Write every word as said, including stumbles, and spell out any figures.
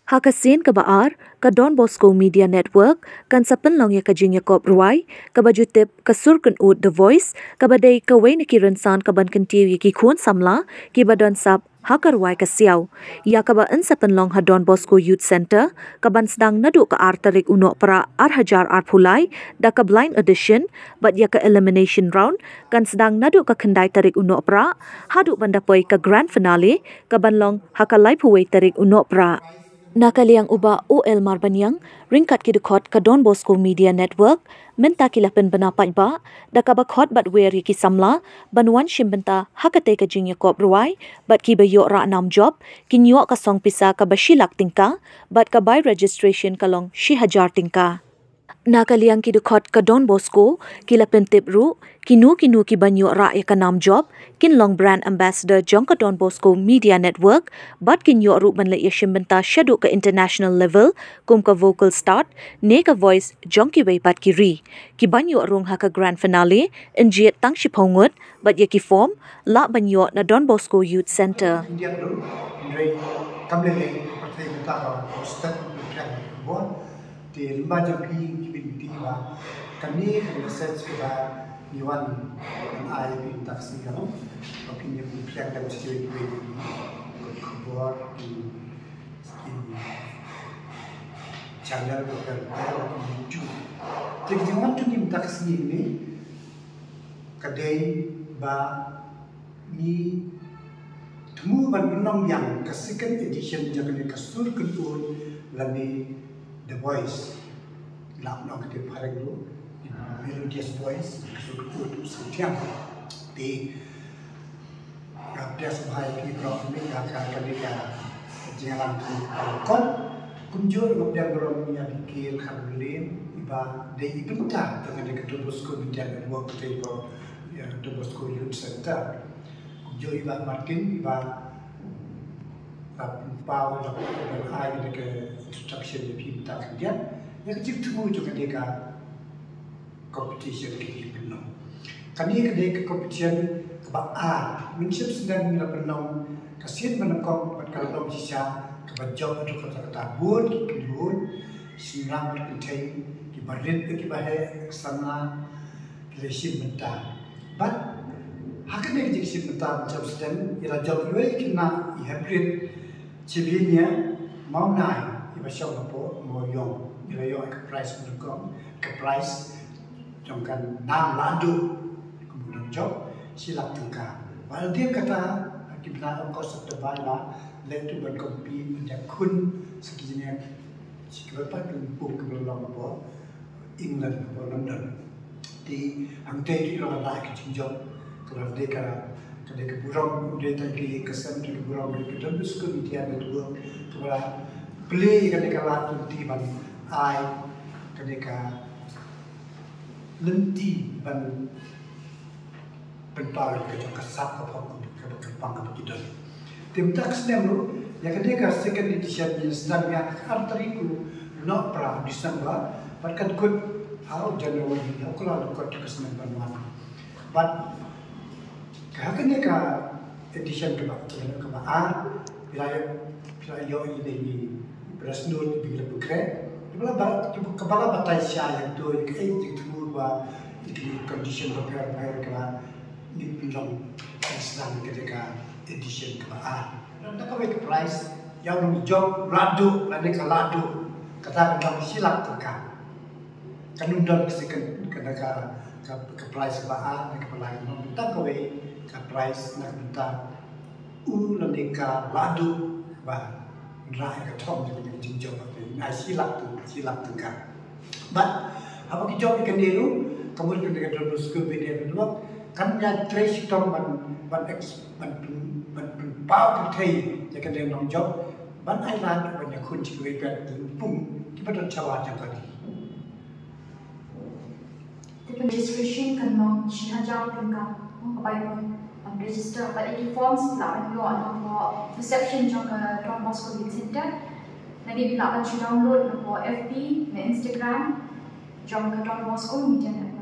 Ha ka sien kaba ar, ka Don Bosco Media Network kan sa pynlong ïa ka jingïakop rwai kaba ju tip Ka Sur Kynud The Voice, kaba dei kawei na ki rynsan kaban kyntiew ïa ki khun samla kiba don sap ha ka rwai ka siaw, ïa kaba yn sa pynlong ha Don Bosco Youth Centre, kaban sdang naduh ka ar tarik u Nohprah ar hajar arphew lai da ka blind audition, bad ïa ka elimination round kan sdang naduh ka khyndai tarik u Nohprah haduh ban da poi ka grand finale kaban long ha ka laiphew wei tarik u Nohprah. Na ka liang u Bah O L Marbaniang, ryngkat ki dkhot ka Don Bosco Media Network, mynta ki la pynbna paidbah da kaba khot bad wer ïa ki samla ban wan shim bynta ha katei ka jingïakop rwai, bad kiba ïoh rah nam jop kin ïoh ka song pisa kaba shi lak tyngka, bad ka bai registration ka long shi hajar tyngka. Na ka liang ki dkhot ka Don Bosco ki la pyntip ruh, kino kino kiban ïoh rah ïa ka nam jop kin long brand ambassador jong ka Don Bosco Media Network, bad kin ïoh ruh ban leit ïashim bynta shaduh ka international level kum ka vocal stud ne ka voice jong kiwei pat ki ri. Kiban ïoh rung ha ka grand finale yn jied tang shiphew ngut, bad ïa ki form lah ban ïoh na Don Bosco Youth Centre. India ruh, hynrei kam lei lei, pyrthei mynta ka stet pyrthei bor. Te lyngba jong phi, phi bin ti ba kane ka message kaba ngi wan ban ai phi mynta ka sngi ka long ba phin ïa pynphriang da ka sdei ki khubor ki, ki channel ko ka YouTube. Te ki jingwan tu ni mynta ka sngi ni ka dei ba ngi thmu ban pynlong biang ka second edition jong kane Ka Sur Kynud lane The Voice. Lah ban ong kata phareng ruh, melodious voice, Ka Sur Kynud, Sur Thiang. Te nga pdiang sngewbha ïa phi baroh kane ka, ka, kane ka jingïalang kane ka por. Kumjuh nga pdiang burom ïa Abigail Kharmylliam iba dei i bynta jong kane ka Don Bosco Media Network, kata iba, ïa, Don Bosco Youth Centre. Kumjuh i Bah Martin iba, ah, pynpaw, iba pynpaw ïa ka introduction ïa phi mynta khyndiat. Ïa ka jingthmu jong kane ka competition kaba ngi pynlong. Kane ka dei ka competition kaba ar. Mynshem snem ngi la pynlong ka sien ba nyngkong bad ka la long shisha kaba jop haduh katta katta, bun ki kynhun shynrang bad kynthei, kiba rit bad kiba heh, ki samla, ki la shim bynta. Bad ha kane ka jingshim bynta, mynshem snem ngi la jop iwei i khynnah i hep rit, Chivinia Mawnai, iba shong hapoh Mawïong. Ngi la ïoh ka prize ba nyngkong, ka prize jong ka nam lahduh, kum ka nam jop, shi lak tyngka. Bad hadien kata, ha ki bnai August, September, la leit ruh ban compete ban ïakhun sa ki jingeh, sa kiba pat ki lympung kiba long hapoh England, hapoh London. Te hangtei ruh la lah ka jingjop, kaba dei ka, ka dei ka burom, dei tang ka ïing ka sem, dei ka burom, dei ka Don Bosco Media Network, kaba la plie kane ka lad lynti ban ai kane ka lynti ban pynpaw ïa ka jong ka sap ka phong kaba kyrpang kaba ki don. Te mynta ka snem ruh, ïa kane ka second edition ngi sdang ïa ka ar tarik u Nohprah December, bad kan kut ha u January, ha u Kyllalyngkot, kut ka snem ban wan. Bad ha kane ka edition kaba, kaba ar, phi la ïoh, phi la ïoh ïa kine ki press note ba ngi la pynkhreh, kaba la ba, kaba la batai shai ïa kato, ïa kaei ka jingthmu ba ïa kine ki condition bapher bapher kaba ngin pynlong ban sdang ïa kane ka edition kaba ar. Nangta kawei ka prize, ïa u nongjop lahduh lane ka lahduh, kata kan long shi lak tyngka. Kan ym don ka second, kane ka, ka, ka prize ba ar ne kaba lai, kan ym don tang kawei ka prize na ka bynta u lane ka lahduh ba rah ïa ka thong jong ka jingjop, ai shi lak tyng-, shi lak tyngka. Bad haba ki jop ïa kane ruh, ka mut kane ka Don Bosco Media Network kan ïatrei shitom ban, ban ex-, ban pyn-, ban pynpaw pyrthei ïa kane ka nongjop, ban ai lad ban ïakhun sha kiwei pat ki lympung kiba don shabar jong ka ri. Te registration kan long shi hajar tyngka. Ka bai ban register, bad ïa ki forms lah ban ïoh na ka reception jong ka Don Bosco Youth Centre. Lane phi lah ban shu download na ka F B, na Instagram jong ka Don Bosco Media Network.